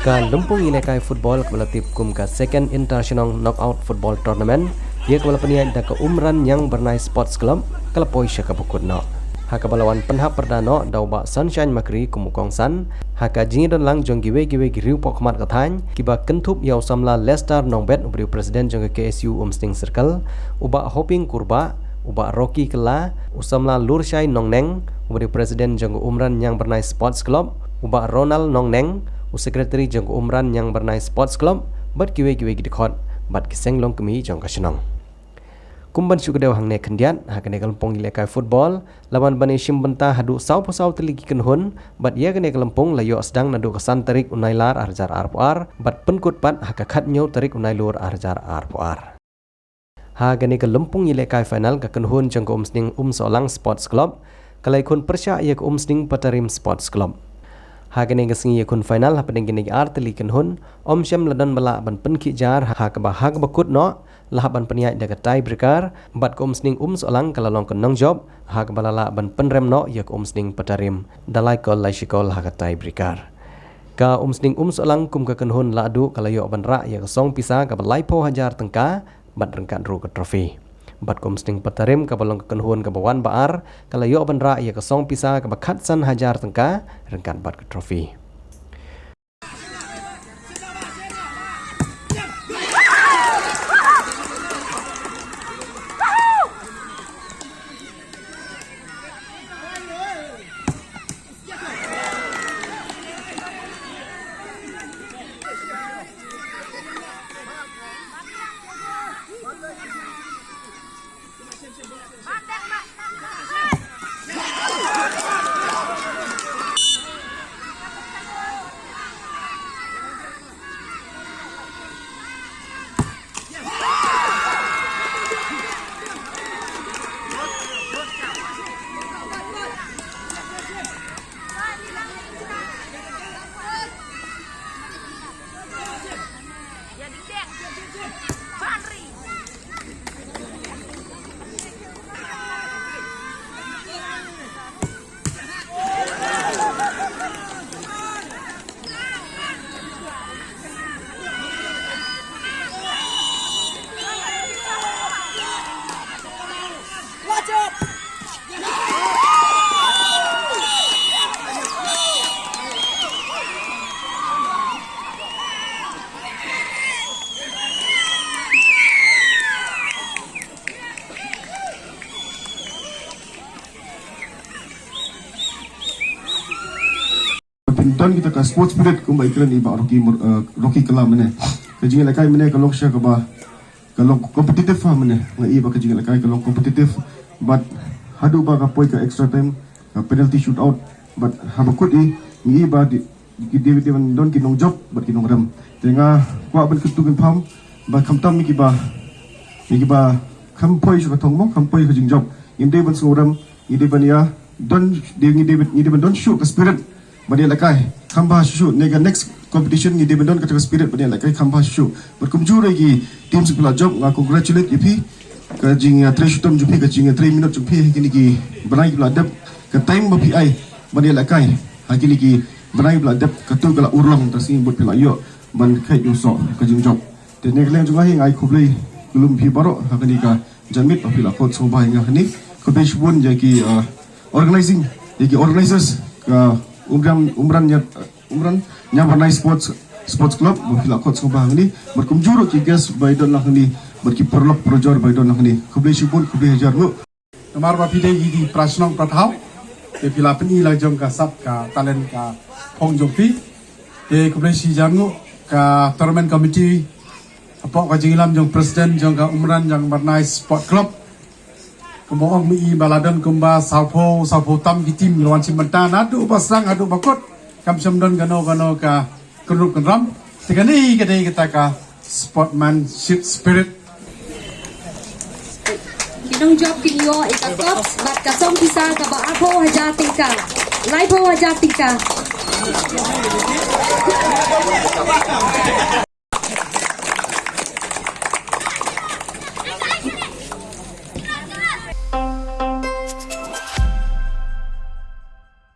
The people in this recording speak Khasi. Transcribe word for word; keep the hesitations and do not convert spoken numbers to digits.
Ka lympung ïalehkai football kaba la tip kum ka Second Inter Shnong Knockout Football Tournament, ïa kaba la pynïaid da ka Umran Ñiang Byrnai Sports Club, ka la poi sha kaba kut noh. Ha kaba la wan pynhap pyrda noh da u Bah Sunshine Makri kum u kongsan, ha ka jingïadon lang jong kiwei kiwei ki riew pokhmat ka thaiñ, kiba kynthup ïa u samla Lester Nongbet uba dei u president jong ka K S U Umsning Circle, u Bah Hoping Kurbah, u Bah Rocky Kylla, u samla Lurshai Nongneng, uba dei u president jong ka Umran Ñiang Byrnai Sports Club, u Bah Ronald Nongneng, u secretary jong ka Umran Ñiang Byrnai Sports Club, bad kiwei kiwei ki dkhot, bad ki seng longkmie jong ka shnong. Kum ban shu kdew hangne khyndiat, ha kane ka lympung ïalehkai football, la wan ban ïashim bynta haduh sawphew saw tylli ki kynhun, bad ïa kane ka lympung la ïoh sdang naduh ka san tarik u Nailar ar hajar arphew ar, bad pynkut pat ha ka khathynñiew tarik u Nailur ar hajar arphew ar. Ha kane ka lympung ïalehkai final ka kynhun jong ka Umsning Umsohlang Sports Club, ka la ïakhun pyrshah ïa ka Umsning Patarim Sports Club. Ha kane ka sngi ïakhun final hapdeng kine ki ar tylli ki kynhun, ym shym la don ba lah ban pynkhih jar ha kaba ha kaba kut noh, la hap ban pynïaid da ka tie breaker, bad ka Umsning Umsohlang ka la long ka nongjop, ha kaba la lah ban pynrem noh ïa ka Umsning Patarim, da lai kol lai shi kol ha ka tie breaker. Ka Umsning Umsohlang kum ka kynhun lahduh ka la ïoh ban rah ïa ka song pisa kaba laiphew hajar tyngka, bad ryngkat ruh ka trophy. Bad ka Umsning Patarim kaba long ka kynhun kaba wan ba ar, ka la ïoh ban rah ïa ka song pisa kaba khatsan hajar tyngka, ryngkat bad ka trophy. Pynton kita ka sports spirit kumba i kren i Bah Rocky Mur-, eh, Rocky Kylla mynne. Ka jingïalehkai mynne ka long sha kaba, ka long competitive ha mynne. Nga i ba ka jingïalehkai ka long competitive. But haduh ba ka poi ka extra time, ka penalty shootout. But haba kut i, nga i ba di, ki dei, dei ban don ki nongjop bad ki nongrem. Te nga kwah ban kyntu kynpham ba khamtam ïa kiba, ïa kiba kham poi sha ka thong mo, kham poi ka jingjop. Ngim dei ban sngewrem, ngi dei ban ïa don, dei, ngi dei, ngi dei ban don shuh ka spirit ban ïalehkai. Kham bha shuh shuh, ne ka next competition ngi dei ban don kata ka spirit ban ïalehkai kham bha shuh shuh. Bad kumjuh ruh ki teams kiba la jop, nga congratulate ïa phi. Ka jingtrei shitom jong phi, ka jingtrei minot jong phi ha kine ki bnai kiba la dep, ka time ba phi ai ban ïalehkai ha kine ki bnai kiba la dep, katto ka la urlong, tang sngewbha phi la ïoh ban kheit ïa u soh ka jingjop. Te na ka liang jong nga hi nga ai khublei kylluid ïa phi baroh ha kane ka janmiet ba phi la khot sngewbha ïa nga hangne. Khublei shibun ïa ki, uh, organizing, ïa ki organizers ka Umran, Umran Ñiang, Umran Ñiang Byrnai Sports, Sports Club ba phi la khot sngewbha hangne. Bad kumjuh ruh ki guest ba ïadon lang hangne, bad ki paralok parajor ba ïadon lang hangne. Khublei shibun, khublei hajar nguh. Namar ba phi dei ki para shnong para thaw, te phi la pyni la jong ka sap ka talent ka phong jong phi. Te khublei shi hajar nguh ka tournament committee, hapoh ka jingïalam jong president jong ka Umran Ñiang Byrnai Sport Club. Kumba ong, ma i ba la don kumba sawphew, sawphew tam ki team la wan shim bynta naduh ba sdang haduh ba kut. Kam shym don kano kano ka kynrup kynram. Te kane ka dei kata ka sportsmanship spirit. Ki nongjop kin ïoh ïa ka cups bad ka song pisa kaba arphew hajar tyngka. Laiphew hajar tyngka.